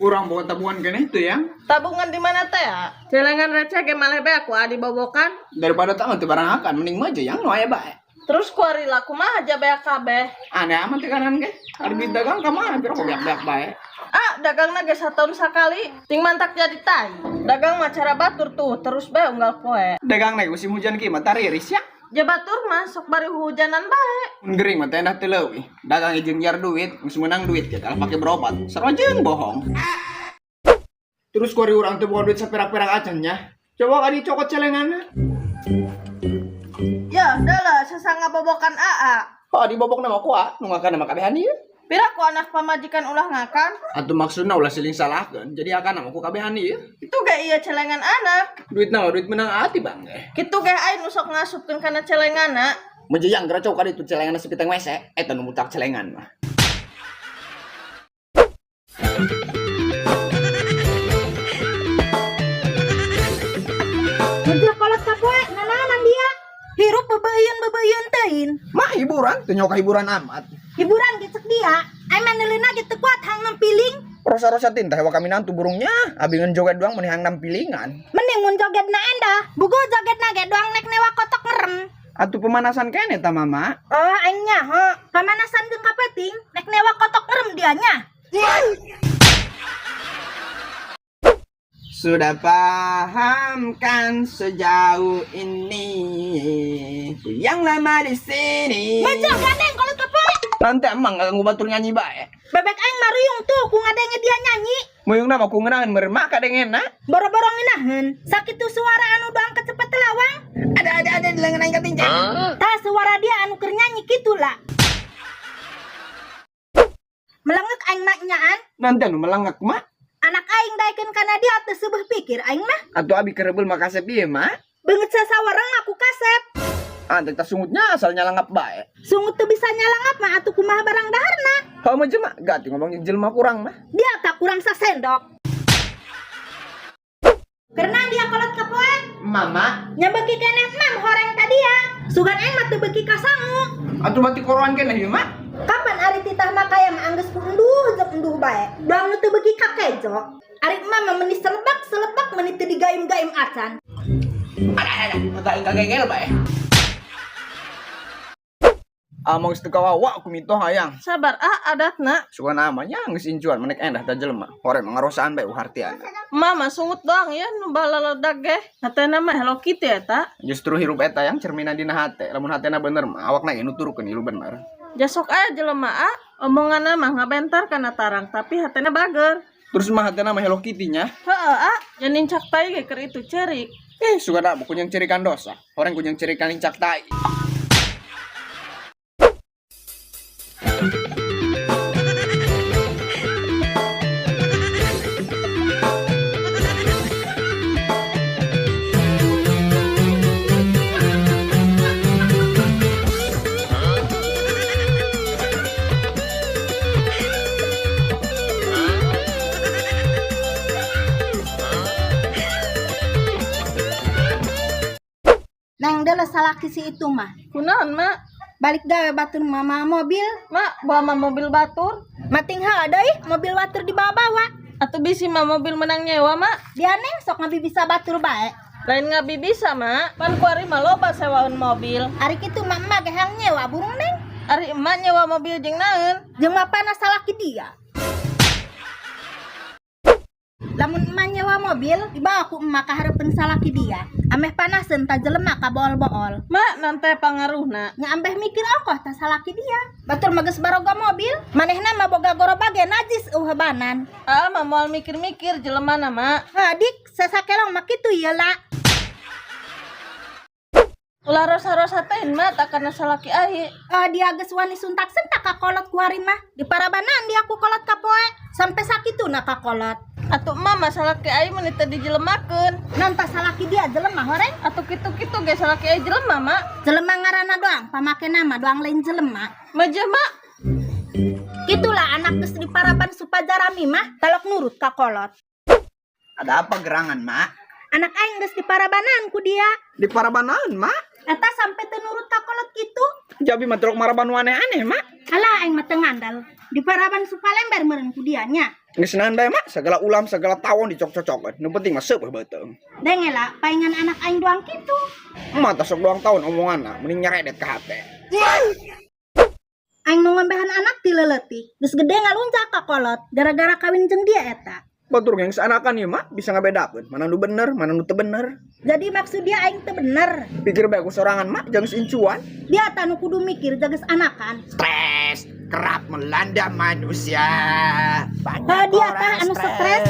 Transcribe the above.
Urang bawa tabungan keneh tuh yang. Tabungan di mana teh ya? Celengan receh ge maleh be aku adi bobokan. Daripada tak mah teu barang akan mending mah aja yang nu aya bae. Terus kuari lah kumaha aja beak kabeh. Aneh amat teh kanan ge. Ari duit dagang ka mana pira kok beak-beak bae. Ah, dagangna ge satahun sakali, ting mantak jadi tai. Dagang mah cara batur tuh, terus bae unggal poe. Dagang naik musim hujan ki mah tariris ya. Ja batur mah sok bari hujanan bae. Mun gering mah teh endah teu leuwih. Dagang jeung nyiar duit, geus meunang duit ge kalah pake berobat. Sarua jeung bohong. Terus kuari urang teu boga duit saperak-perak acan nya. Coba ka dicokot celenganna. Ya, dah lah sesanga bobokan aa. Oh, dibobok nama ku ah, nu ngakan nama kabehan ieu. Pira ku anak pamajikan ulah ngakan? Atuh maksudna ulah siling salahkeun, jadi akan nama ku kabehan ieu. Itu ge iya celengan anak. Duit nama duit menang ati bang ge. Kitu ge aing nu sok ngasupkeun kana celenganna. Menjejang geura cok ka ditu celenganna sepiteng WC, eta nu mutak celengan mah. Muncul kolot kapoe, nananan dia. Hirup bebeuyun-bebeuyun teuing. Mah hiburan, teu nyoka hiburan amat. Hiburan ge cek dia. Ai maneleuna ge teu kuat hang nempiling. Rosa-rosa tintah hewa kami nantu burungnya, abi ngan joget doang meni hang nampilingan. Mending mun jogetna endah, bugo jogetna ge doang nek newa kotok ngerem. Atuh pemanasan kene ta mama. Oh, aing nyaho. Pamanasan jeung kapeting, nek newa kotok ngerem dianya. Sudah paham kan sejauh ini yang lama di sini. Meja gandeng kolot kapoe. Nanti emang gak ganggu batur nyanyi bae. Bebek aing maruyung tuh ku ngadenge dia nyanyi. Muyung nama ku ngeunaheun meureun mah kadengena. Boro-boro ngeunaheun. Sakitu suara anu doang kecepet lawang. Ada di lengan aing katinca. Tah suara dia anu keur nyanyi kitu lah. Melengek aing mah nyaan. Nanti anu melengek mah. Anak aing daekeun kana dia teu seubeuh pikir aing mah. Atuh abi kerebel mah kasep ieu mah. Beungeut sasawareng aku kasep. Ah, teh sungutnya asal nyalangap bae. Sungut teu bisa nyalangap mah atuh kumaha barang daharna. Heuh mah jelema, gati ngomong jeung jelema kurang mah. Dia tak kurang sasendok. Karena dia kolot kapoe, Mama, nya beuki keneh mam horeng ka dia. Sugan aing mah teu beuki kasangu. atuh bati koroan keneh ieu mah. Kapan ari titah makaya mah anggeus ku enduh jeung enduh bae. Doang nu teu beuki ka kejo. Ari emam mah meni selebak-selebak meni teu digaim-gaim acan. Ada, ada, aing kagegel bae. Amang geus teu kawawa ku mitoh hayang. Sabar ah adatna. Sugan amanya geus incuan menek endah ta jelema. Hore mah ngarosaan bae uhartian. Mama sungut doang ya nu balaledag ge. Hatena mah Hello Kitty eta. Justru hirup eta yang cerminan dina hate. Lamun hatena bener mah awakna ge nuturkeun ilu bener. Jasok aya jelema ah, omonganna mah ngabentar kana tarang tapi hatena bager. Terus mah hatena mah Hello Kitty nya. Heeh ah, nya nincak tai ge keur itu cerik. Eh, sugan mah kunyang cirikan dosa. Horeng kunyang cirikan lincak tai. Neng deuleu salaki si itu mah. Kunaon mak? Balik gawe batur mama mobil. Mak bawa mah mobil batur. Mating heuh deui mobil batur dibawa-bawa. Atuh bisi mah mobil menang nyewa mak. Dia neng sok ngabi bisa batur bae. Lain ngabi bisa mak. Pan kuari mah loba sewaeun mobil. Ari kitu mah emak ge hayang nyewa burung neng. Ari emak nyewa mobil jeung naeun? Jeung mapana salaki dia. Lamun emak nyewa mobil, dibawa ku emak ka hareupeun salaki dia. Ameh panaseun ta jelema ka bool-bool. Mak nante pangaruhna. Nya ambeh mikir ongkoh ta salaki dia. Batur mah geus baroga mobil, manehna mah boga gorobag ge najis eueuh-banan. Ah mah moal mikir-mikir jelemana mak. Heuh dik, sasakelong mah kitu ieu la. Ulah rosa-rosa teh mak tak kana salaki ai. Oh, dia geus wani suntak-sentak ka kolot kuari mah. Di parabanan dia ku kolot ka poe, sampai sakituna ka kolot. Atuh emak mah salaki ai mun teu dijelemakeun. Nonta salaki dia jelema horeng. Atuh kitu-kitu ge salaki ai jelema mak. Jelema ngaranna doang, pamake nama doang lain jelema. Mejeh mak. Itulah anak geus di paraban supajarami mah, talok nurut ka kolot. Ada apa gerangan, Mak? Anak aing geus di parabanan ku dia. Di parabanan, Mak? Eta sampai teu nurut ka kolot kitu. Jabi mah truk maraban nu aneh-aneh, Mak. Alah aing mah teu ngandal. Di paraban supalember meureun ku dia nya. Geus naon bae, Mak, segala ulam, segala tawon dicok-cocokeun. Nu penting mah seueuh beuteung. Denge lah, paingan anak aing doang kitu. Emak tah sok doang tahun omonganna, mending nyaredet ka hate. Aing nu ngombehan anak ti leuletik. Geus gede ngalunjak ka kolot gara-gara kawin jeung dia eta. Batur ge geus anakan ieu mah bisa ngabedakeun mana nu bener, mana nu teu bener. Jadi maksud dia aing teu bener. Pikir bae ku sorangan, Mak, jangan incuan. Dia tah nu kudu mikir jages anakan. Stres kerap melanda manusia. Banyak Ha, dia orang tah anu stres.